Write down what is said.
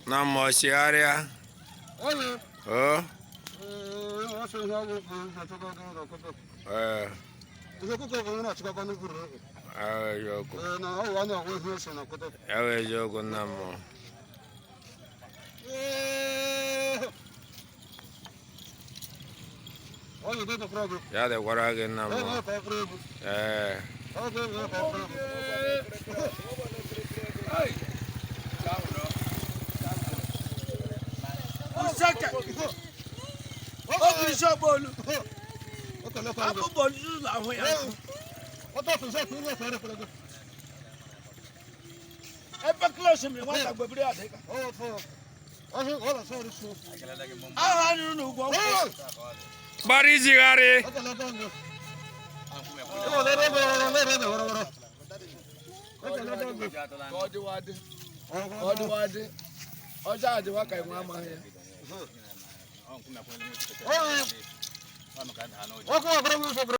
Na mmụọ chigharịa. O. Ee. Eziokwu. Ya bụ eziokwu nna mmụọ. Ya dịkwara gị nna mmụọ. Ee. Useke. Ogiri sọgbọọlù. Akụbọọlù zụzụ ahụ ya. Ebe klọs mi nwata gbebiri adịka. Aha nínú n'ugwu ọkwụ. Gbara izigharị. Ka ọ dịwa adị. Ka ọ dịwa adị. Ọjọọ adịwa ka inwe amaghị ya. Ọkụ ọbụrụ.